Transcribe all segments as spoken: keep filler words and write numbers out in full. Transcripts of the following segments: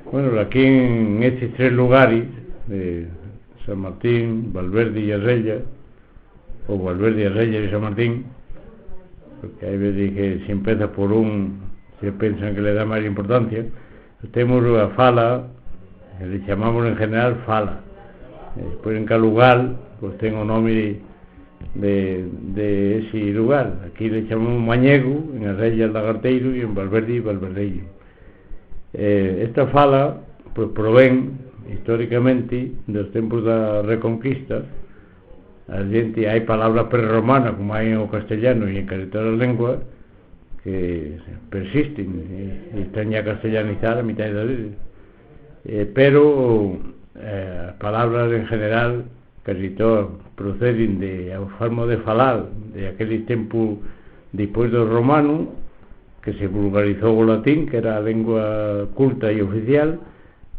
Bueno, aquí en estes tres lugares, eh, San Martín, Valverde y Arrella, o Valverde, Arrella y San Martín, porque hai veces que se empeza por un, se pensan que lle dan máis importancia. Temos a fala, que lle chamamos en general fala. E despois en cada lugar, pois, ten o nome de, de, de ese lugar. Aquí lle chamamos mañego, en Arrella lagarteiro e en Valverde valverdeiro. Eh, esta fala, pois, provén históricamente dos tempos da Reconquista. A xente, hai palabras prerromanas, como hai en o castellano e en casi todas as lenguas, que persisten e, e están ya castellanizadas a mitad das veces. Eh, pero, eh, as palabras en general, casi todas, proceden de a forma de falar de aquel tempo despois do romano, que se vulgarizou o latín, que era a lengua culta e oficial,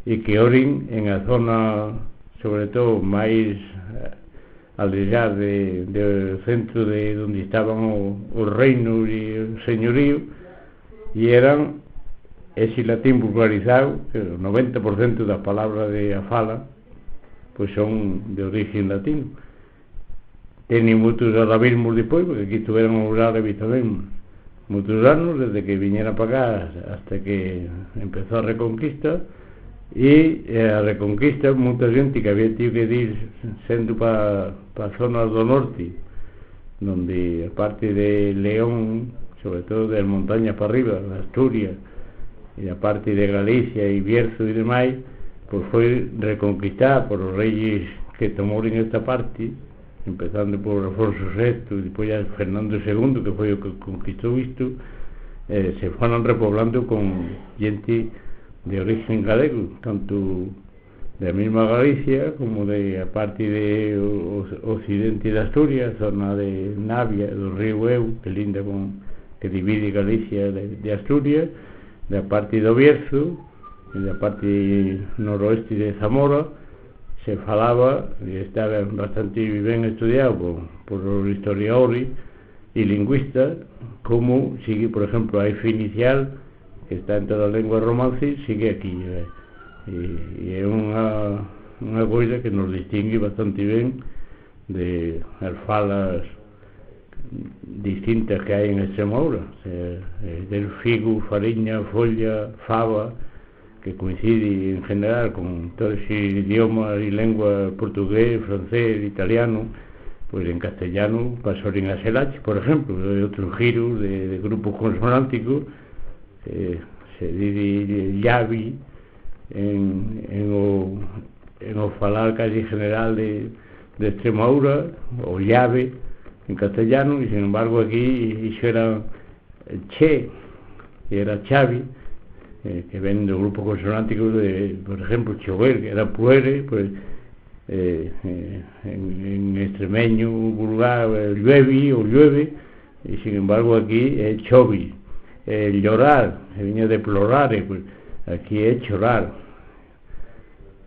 e que orin en a zona, sobre todo, máis, eh, alejada de, do centro de onde estaban o, os reinos e o señorío, e eran ese latín vulgarizado, que o noventa por cento das palabras de a fala, pois, son de origen latino. Teñen moitos arabismos despois, porque aquí estuveron os árabes tamén moitos anos, desde que viñeran para acá hasta que empezou a Reconquista. E, eh, a Reconquista, moita xente que había tido que ir sendo para pa zonas do norte, donde a parte de León, sobre todo das montañas para arriba, de Asturias, e a parte de Galicia e Bierzo e demais, pois foi reconquistada por os reyes que tomaron esta parte, empezando por Alfonso sexto e despois ya Fernando segundo, que foi o que conquistou isto. Eh, se foron repoblando con xente de origen galego, tanto da mesma Galicia como de a parte de o, o occidente de Asturias, zona de Navia, do río Eo, que linda con, que divide Galicia de, de Asturias, da parte do Bierzo, e da parte noroeste de Zamora, se falaba, e está bastante ben estudiado por, por os historiadores e lingüistas, como sigue, por exemplo, a F inicial, que está en todas as lenguas romances, sigue aquí, eh. E, e é unha, unha coisa que nos distingue bastante ben de as falas distintas que hai en Extremadura. Se, eh, del figo, fariña, folla, fava, que coincide en general con todo ese idioma e lengua portugués, francés, italiano, pois en castellano pasorin a selache, por exemplo, e outros giros de, de grupos consonánticos, eh, se dice llavi en, en o, en o falar casi general de, de Extremadura, o llave en castellano, e sin embargo aquí iso era che, que era chavi, eh, que ven do grupo consonántico de, por exemplo, chover, que era puere, pois, eh, eh, en, en extremeño vulgar, eh, lluevi ou llueve, e sin embargo aquí é chovi. Eh, llorar, que viña de plorare, pois aquí é chorar,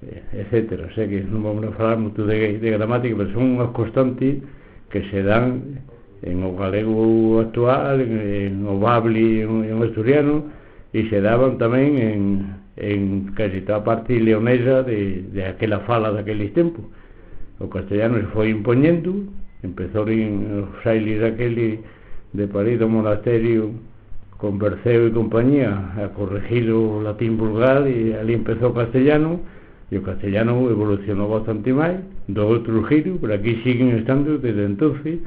eh, etcétera. O sea que non vamos a falar moito de, de gramática, pero son unhas constantes que se dan en o galego actual, en, en o bable, en, en o asturiano, e se daban tamén en, en casi toda a parte leonesa de, de aquela fala daqueles tempos. O castellano se foi impoñendo, empezou en os frailes aquele de París do Monasterio, con Berceo e compañía, a corregir o latín vulgar, e ali empezou o castellano, e o castellano evolucionou bastante máis, do outro giro, pero aquí siguen estando desde entonces,